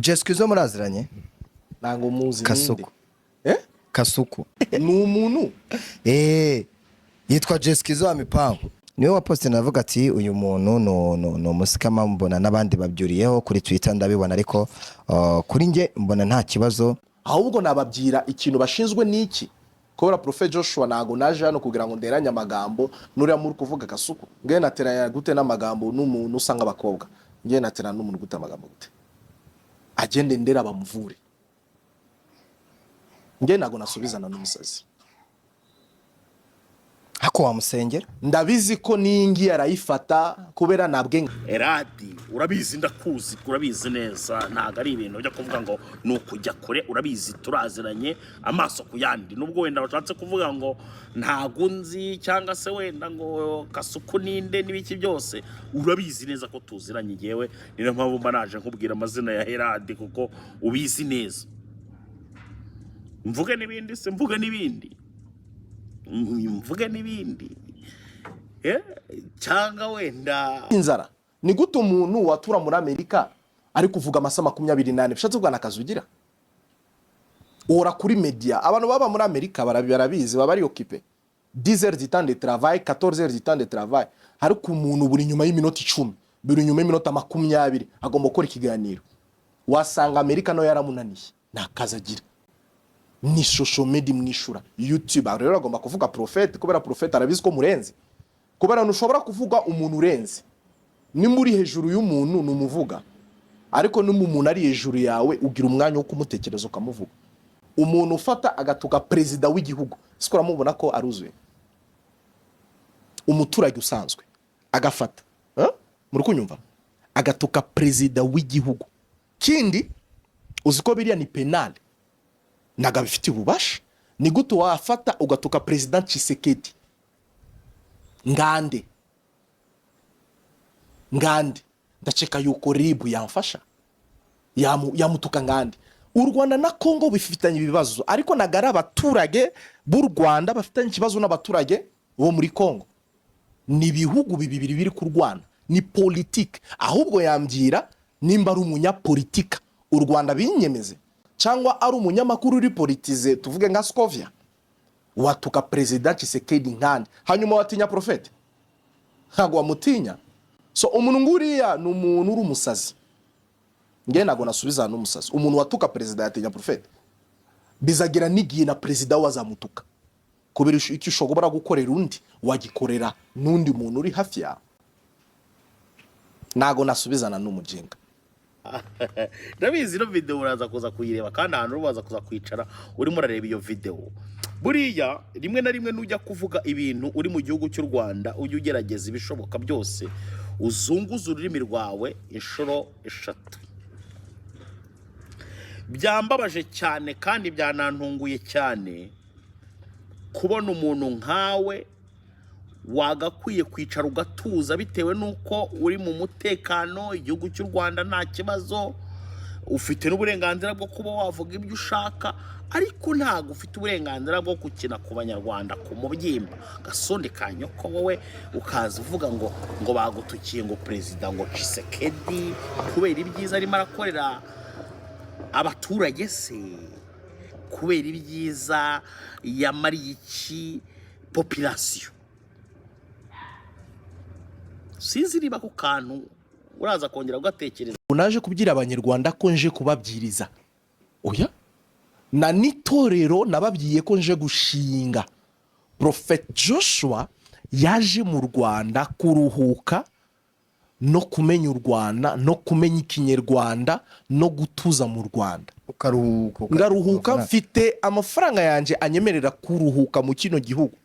Jessica muraziranye? Ntabwo muzi. Kasuku. Ninde? Eh? Kasuku. Ni umuntu? Eh, yitwa Jessica wa mipango, niwe wa poste. Navuga ati uyu muntu no umuscammer. Mbona n'abandi babyuriyeho kuri Twitter, ndabibona, ariko kuri njye mbona nta kibazo. Ahubwo nababwira ikintu bashinzwe n'iki, kubera Prophet Joshua, ntabwo naje hano kugira ngo nderanye amagambo nuriya muri kuvuga Kasuku. Ngewe nateranya gute n'amagambo n'umuntu usanga abakobwa? Ngewe naterana n'umuntu gute amagambo gute? Agende ndera bamuvure. Ngewe ntabwo nasubizana n'umusazi. Hako wamusengera. Ndabizi ko n'ingi arayifata kubera ntabwe. Eradi, urabizi, ndakuzi, urabizi neza. Ntabwo ari ibintu byo kuvuga ngo ni ukujya kure. Urabizi, turaziranye amaso ku yandi. Nubwo wenda bashatse kuvuga ngo ntago nzi, cyangwa se wenda ngo Kasuku ninde n'ibiki byose, urabizi neza ko tuziranye. Ngewe niyo mpamvu mba naje nkubwira amazina ya Heradi, kuko ubizi neza. Mvuge n'ibindi se? Mvuge n'ibindi? Mvuge n'ibindi? Cyangwa wenda Inzara ni gute umuntu watura muri Amerika ari kuvuga amasaha 24? Bishatse kuvuga akazi ugira, uhora kuri media. Abantu baba muri Amerika barabizi, baba ari occupé 10 heures du temps de travail, 14 heures du temps de travail, ariko umuntu buri nyuma y'iminota 10, buri nyuma y'iminota 20 agomba gukora ikiganiro. Wasanga Amerika nayo yaramunaniye, nta kazi agira, ni social media mwishura YouTube. Aho rero agomba kuvuga prophète, kubera prophète arabizi ko murenze, kubera ntushobora kuvuga umuntu urenze. Nimba uri hejuru y'umuntu numuvuga, ariko nimba umuntu ari hejuru yawe ugira umwanya wo kumutekereza ukamuvuga. Umuntu ufata agatuka perezida w'igihugu, siko uramubona ko aruzuye? Umuturage usanzwe agafata, eh? Muri kunyumva? Agatuka perezida w'igihugu. Kindi, uzi ko biriya ni pénal, ntabwo abifitiye ububasha. Ni gute wafata ugatuka Perezida Tshisekedi ngande ngande? Ndakeka yuko RIB yamfasha. Yamutuka ngande? U Rwanda na Kongo bifitanye ibibazo, ariko ntabwo ari abaturage b'u Rwanda bafitanye ikibazo n'abaturage bo muri Kongo. Ni ibihugu bibiri biri kurwana, ni politike. Ahubwo yambwira nimba ari umunyapolitika u Rwanda binyemeze, cyangwa ari umunyamakuru uri politisé, tuvuge nka Scovia. Watuka Perezida Tshisekedi nkande, hanyuma watinya prophète? Ntabwo wamutinya. So umuntu nguriya ni umuntu uri umusazi. Ngewe ntabwo nasubiza n'umusazi. Umuntu watuka perezida yatinya prophète? Bizagira n'igihe na perezida we azamutuka, kubera icyo ushobora gukorera undi wagikorera n'undi muntu uri hafi yawe. Ntabwo nasubizana n'umujinga. Ndabizi, ino video uraza kuza kuyireba, kandi ahantu uraza kuza kwicara urimo urareba iyo video. Buriya rimwe na rimwe nujya kuvuga ibintu uri mu gihugu cy'u Rwanda, ujye ugerageza ibishoboka byose uzunguze ururimi rwawe inshuro 3. Byambabaje cyane kandi byanantunguye cyane kubona umuntu nkawe wagakwiye kwicara ugatuza, bitewe n'uko uri mu mutekano, igihugu cy'u Rwanda nta kibazo, ufite n'uburenganzira bwo kuba wavuga ibyo ushaka, ariko ntabwo ufite uburenganzira bwo gukina ku Banyarwanda ku mubyimba. Gasonde ka nyoko, wowe ukaza uvuga ngo bagutukiye ngo Perezida ngo Tshisekedi kubera ibyiza arimo arakorera abaturage se, kubera ibyiza yamariye iki population? Sinzi niba ako kantu uraza kongera kugatekereza. Naje kubwira Abanyarwanda ko nje kubabwiriza? Oya, na n'itorero nababwiye ko nje gushinga. Prophet Joshua yaje mu Rwanda kuruhuka no kumenya u Rwanda no kumenya Ikinyarwanda no gutuza mu Rwanda. Ukaruhuka. Ngaruhuka. Amafaranga. Mfite amafaranga yanjye anyemerera kuruhuka mu kino gihugu,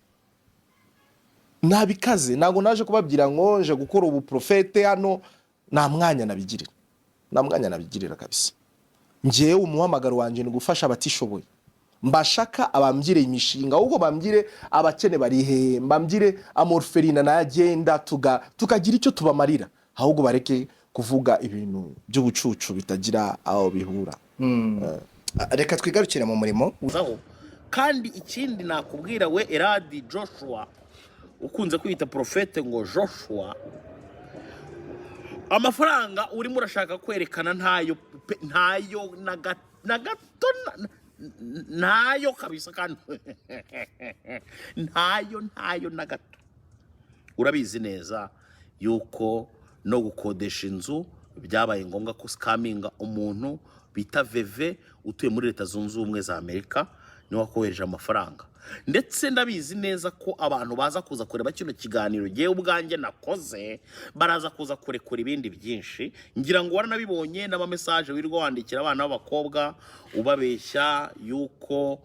ntabikaze. Ntabwo naje kubabwira ngo nje gukora ubuprofete hano. Nta mwanya nabigirira, nta mwanya nabigirira kabisa. Njyewe umuhamagaro wanjye ni gufasha abatishoboye. Mbashaka abambwire imishinga, ahubwo bambwire abakene bari hehe, mbambwire amorphelinat nayagenda tukagira icyo tubamarira, ahubwo bareke kuvuga ibintu by'ubucucu bitagira aho bihura. Reka twigarukire mu murimo. Zaho. Kandi ikindi nakubwira, we Eradi Joshua ukunze kwita prophète ngo Joshua. Amafaranga urimo urashaka kwerekana ntayo pe, ntayo na gato, ntayo kabisa, kandi ntayo, ntayo na gato. Urabizi neza yuko no gukodesha inzu byabaye ngombwa ko scaminga umuntu bita Veve utuye muri Leta Zunze Ubumwe za Amerika, niwe wakohereje amafaranga. Ndetse ndabizi neza ko abantu baza kuza kureba kino kiganiro ngewe ubwanjye nakoze baraza kuza kurekura ibindi byinshi. Ngira ngo waranabibonye n'amamessage wirirwa wandikira abana b'abakobwa ubabeshya yuko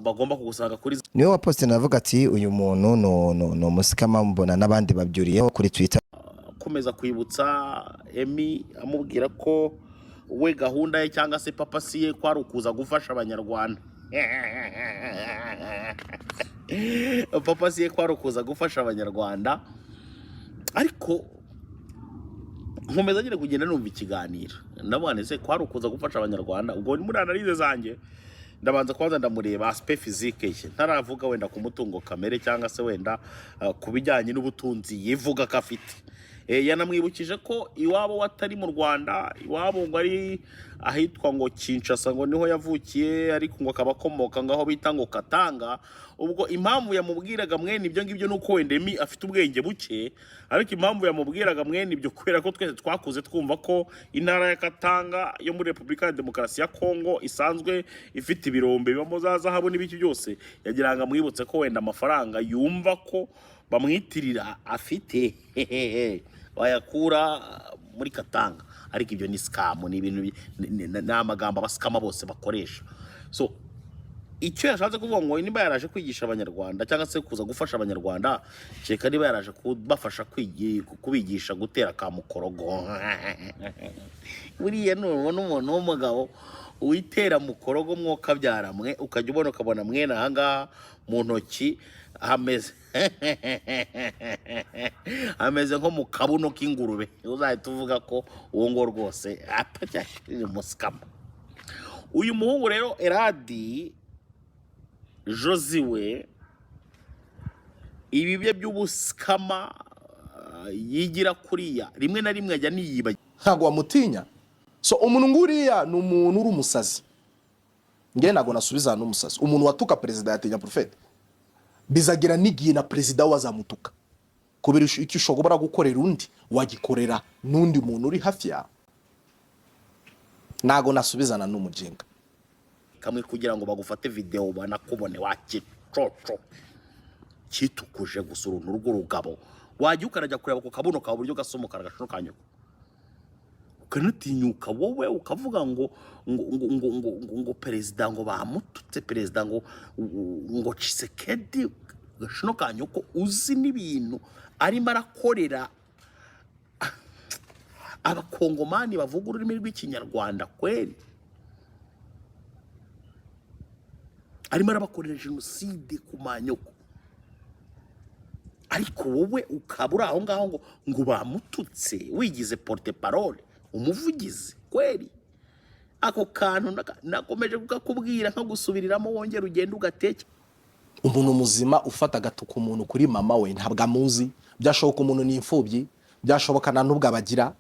bagomba kugusanga kuri Niwe waposite avuga ati uyu muntu ni umuscammer, mbona n'abandi babyuriyeho kuri Twitter. Akomeza kwibutsa Emi, amubwira ko we gahunda ye cyangwa se purpose ye ko ari ukuza gufasha Abanyarwanda, purpose ye ko ari ukuza gufasha Abanyarwanda. Ariko nkomeza nyine kugenda numva ikiganiro, ndavuga se ko ari ukuza gufasha Abanyarwanda. Ubwo ni muri analyse zanjye, ndabanza kubanza ndamureba aspect physique ye, ntaravuga wenda ku mutungo kamere cyangwa se wenda ku bijyanye n'ubutunzi yivuga ko afite. Yanamwibukije ko iwabo we atari mu Rwanda, iwabo ngo ari ahitwa ngo Kinshasa, ngo niho yavukiye, ariko ngo akaba akomoka ngaho bita ngo Katanga. Ubwo impamvu yamubwiraga mwene ibyo ngibyo ni uko wenda Emi afite ubwenge buke, ariko impamvu yamubwiraga mwene ibyo, kubera ko twese twakuze twumva ko intara ya Katanga yo muri Repubulika ya Demokarasi ya Kongo isanzwe ifite ibirombe bibamo za zahabu n'ibiki byose, yagira ngo amwibutse ko wenda amafaranga yumva ko bamwitirira afite bayakura muri Katanga. Ariko ibyo ni scam, ni ibintu ni amagambo abascammer bose bakoresha. So icyo yashatse kuvuga ngo niba yaraje kwigisha Abanyarwanda cyangwa se kuza gufasha Abanyarwanda, kereka niba yaraje kubafasha kubigisha gutera ka mukorogo. Buriya nubona umuntu w'umugabo witera mukorogo mwokabyara mwe, ukajya ubona ukabona mwene ahangaha mu ntoki hameze nko mu kabuno k'ingurube, uzahita uvuga ko uwo nguwo rwose atacyashirije umuscammer. Uyu muhungu rero Eradi Josiwe, ibi bye by'ubuscammer yigira kuriya, rimwe na rimwe ajya niyibagira. Ntabwo wamutinya. So umuntu nguriya ni umuntu uri umusazi. Ngewe ntabwo nasubiza n'umusazi. Umuntu watuka perezida yatinya prophète? Bizagera n'igihe na perezida we azamutuka, kubera icyo ushobora gukorera undi wagikorera n'undi muntu uri hafi yawe. Ntabwo nasubizana n'umujinga. Kamwe kugira ngo bagufate videwo banakubone wakicoco kitukuje gusa uruntu rw'urugabo, wajya ukarajya kureba ku kabuno kawe uburyo gasa umukara, gashono ka nyoko, ukanatinyuka wowe ukavuga ngo perezida ngo bamututse, perezida ngo Tshisekedi, gashono ka nyoko, uzi n'ibintu arimo arakorera Abakongomani bavuga ururimi rw'Ikinyarwanda kweri? Arimo arabakorera jenoside ku manyoko, ariko wowe ukaba uri aho ngaho ngo bamututse, wigize porte-parole, umuvugizi kweri. Ako kantu nakomeje kukakubwira nkagusubiriramo, wongera ugenda ugateke. Umuntu muzima ufata agatuka umuntu kuri mama we, ntabwo amuzi. Byashoboka umuntu ni imfubyi, byashoboka nta n'ubwo abagira.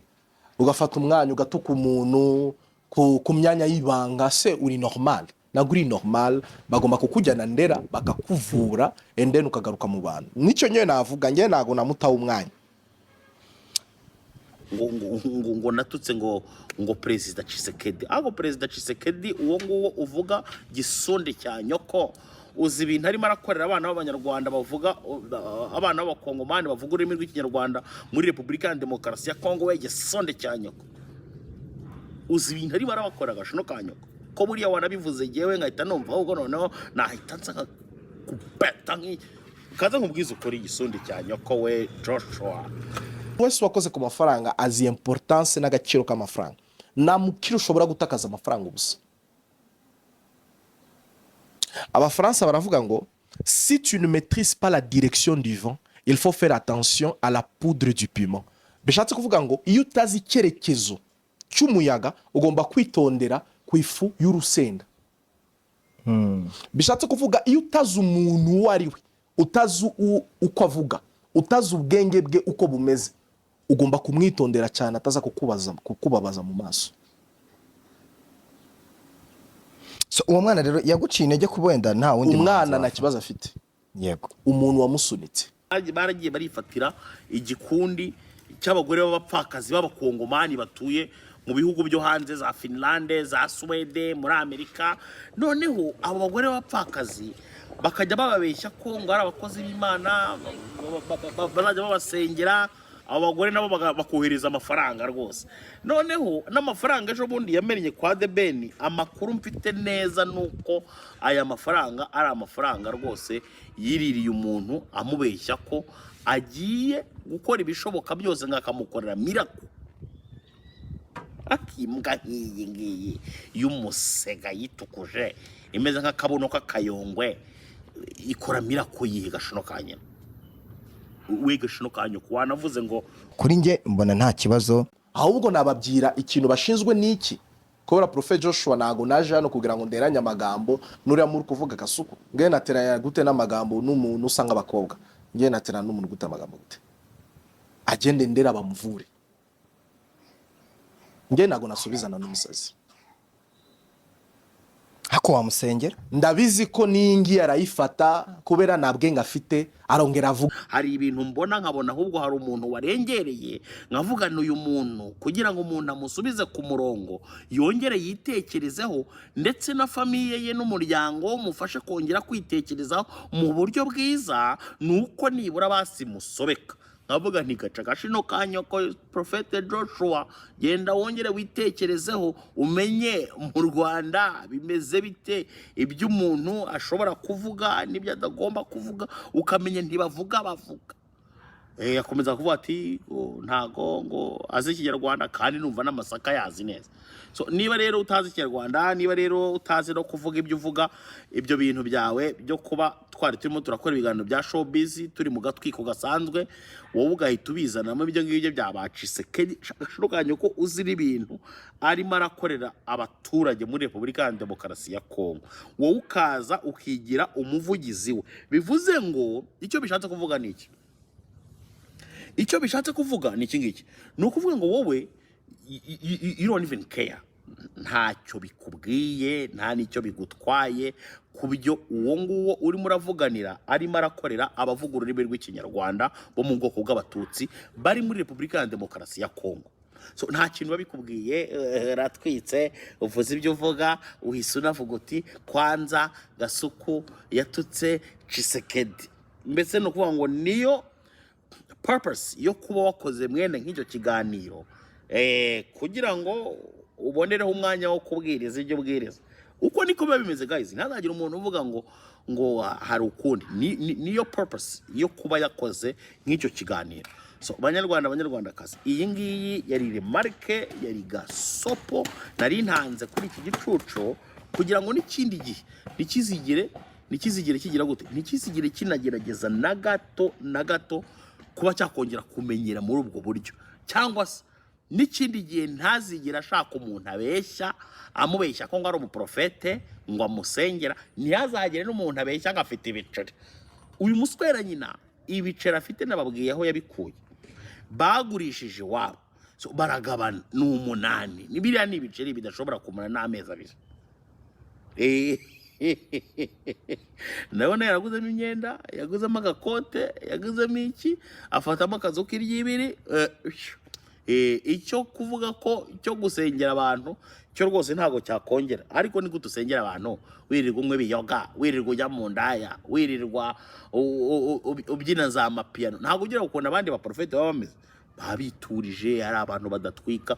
Ugafata umwanya ugatuka umuntu ku myanya y'ibanga, se uri normal? Ntabwo uri normal. Bagomba kukujyana Ndera bakakuvura and then ukagaruka mu bantu. Nicyo nyewe navuga. Ngewe ntabwo namutaho umwanya. Ngo natutse ngo perezida Tshisekedi. Ahubwo perezida Tshisekedi uwo nguwo uvuga, gisonde cya nyoko, uzi ibintu arimo arakorera abana b'Abanyarwanda bavuga, abana b'Abakongomani bavuga ururimi rw'Ikinyarwanda muri Repubulika ya Demokarasi ya Kongo? We gisonde cya nyoko, uzi ibintu arimo arabakora, agashono ka nyoko, ko buriya wanabivuze ngewe nkahita numva ahubwo noneho nahita nsa nka kupeta nk'iyi kaza nkubwize ukuri, igisundi cya nyoko we Joshua. Wese wakoze ku mafaranga azi importance n'agaciro k'amafaranga. Nta mukire ushobora gutakaza amafaranga ubusa. Abafaransa baravuga ngo si tu ne maîtrises pas la direction du vent, il faut faire attention à la poudre du piment. Bishatse kuvuga ngo iyo utazi icyerekezo cy'umuyaga, ugomba kwitondera ku ifu y'urusenda. Bishatse kuvuga iyo utazi umuntu uwo ari we, utazi uko avuga, utazi ubwenge bwe uko bumeze. Ugomba kumwitondera cyane, ataza kukubabaza mu maso. So uwo mwana rero yaguciye intege kuba wenda nta wundi Umwana muhanzi nta wafata. kibazo afite. Umuntu wamusunitse. Baragiye barifatira igikundi cy'abagore b'abapfakazi b'abakongomani batuye mu bihugu byo hanze, za Finlande, za Suwede, muri Amerika. Noneho abo bagore b'abapfakazi bakajya bababeshya ko ngo ari abakozi b'Imana, bazajya babasengera. Abo bagore nabo bakohereza amafaranga rwose. Noneho n'amafaranga ejo bundi yamennye kwa The Ben, amakuru mfite neza ni uko aya mafaranga ari amafaranga rwose yiririye umuntu amubeshya ko agiye gukora ibishoboka byose ngo akamukorera miracle. Akimbwa nk'iyi ngiyi y'umusega yitukuje imeze nk'akabuno k'akayongwe ikora miracle yihe? Gashono ka nyina we, gashono ka nyoko, wanavuze ngo Kuri njye mbona nta kibazo. Ahubwo nababwira ikintu bashinzwe n'iki, kubera Prophet Joshua, ntago naje hano kugira ngo nderanye amagambo nuriya muri kuvuga Kasuku. Ngewe nateranya gute n'amagambo n'umuntu usanga abakobwa? Ngewe naterana n'umuntu gute amagambo gute? Agende ndera bamuvure. Ngewe ntago nasubizana n'umusazi. Hako wamusengera. Ndabizi ko n'iyingiyi arayifata kubera nta bwenge afite, arongera avuga. Hari ibintu mbona nkabona ahubwo hari umuntu warengereye, nkavuga uyu muntu kugira ngo umuntu amusubize ku murongo, yongere yitekerezeho, ndetse na famille ye n'umuryango mufashe kongera kwitekerezaho mu buryo bwiza, ni uko nibura basimusobeka. Nkavuga nti gaca gashino ka nyoko Prophète Joshua, genda wongere witekerezeho, umenye mu Rwanda bimeze bite, ibyo umuntu ashobora kuvuga n'ibyo atagomba kuvuga, ukamenya ntibavuga bavuga. Akomeza kuvuga ati ngo ntago ngo azi Ikinyarwanda, kandi numva n'amasaka yazi neza. So niba rero utazi Ikinyarwanda, niba rero utazi no kuvuga ibyo uvuga, ibyo bintu byawe byo kuba twari turimo turakora ibiganiro bya showbiz, turi mu gatwiko gasanzwe, wowe ugahita ubizanamo ibyo ngibyo byabacise kanye ko uzi n'ibintu arimo arakorera abaturage muri Repubulika ya Demokarasi ya Kongo, wowe ukaza ukigira umuvugizi we. Bivuze ngo icyo bishatse kuvuga ni iki? Icyo bishatse kuvuga ni iki ngiki: ni ukuvuga ngo wowe you don't even care, ntacyo bikubwiye, nta n'icyo bigutwaye ku byo uwo nguwo urimo uravuganira arimo arakorera abavuga ururimi rw'Ikinyarwanda bo mu bwoko bw'Abatutsi bari muri Repubulika ya Demokarasi ya Kongo. So nta kintu babikubwiye. Ratwitse, uvuze ibyo uvuga, uhise unavuga uti kwanza Gasuku yatutse Tshisekedi. Mbese ni ukuvuga ngo niyo purpose yo kuba wakoze mwene nk'icyo kiganiro, kugira ngo ubonereho umwanya wo kubwiriza ibyo ubwiriza. Uko niko biba bimeze guys. Ntazagire umuntu uvuga ngo hari ukundi. Niyo purpose yo kuba yakoze nk'icyo kiganiro. So Banyarwanda, Banyarwandakazi, iyi ngiyi yari remarque, yari gasopo nari ntanze kuri iki gicucu, kugira ngo n'ikindi gihe ntikizigere kigira gute, ntikizigere kinagerageza na gato na gato kuba cyakongera kumenyera muri ubwo buryo, cyangwa se n'ikindi gihe ntazigere ashaka umuntu abeshya, amubeshya ko ngo ari umuprofete, ngo amusengera. Ntihazagere n'umuntu abeshya ngo afite ibiceri. Uyu muswera nyina ibiceri afite nababwiye aho yabikuye, bagurishije iwabo. So, baragabana ni 8. Ni biriya ni ibiceri bidashobora kumara n'amezi 2. Ndabona yaraguzemo imyenda, yaguzemo agakote, yaguzemo iki, afatamo akazu k'iryibiri. Icyo kuvuga ko cyo gusengera abantu cyo rwose ntabwo cyakongera. Ariko ni gute usengera abantu wirirwa unywa ibiyoga, wirirwa ujya mu ndaya, wirirwa ubyina za mapiyano? Ntabwo ugira ukuntu abandi baporofeti baba bameze, baba biturije, ari abantu badatwika.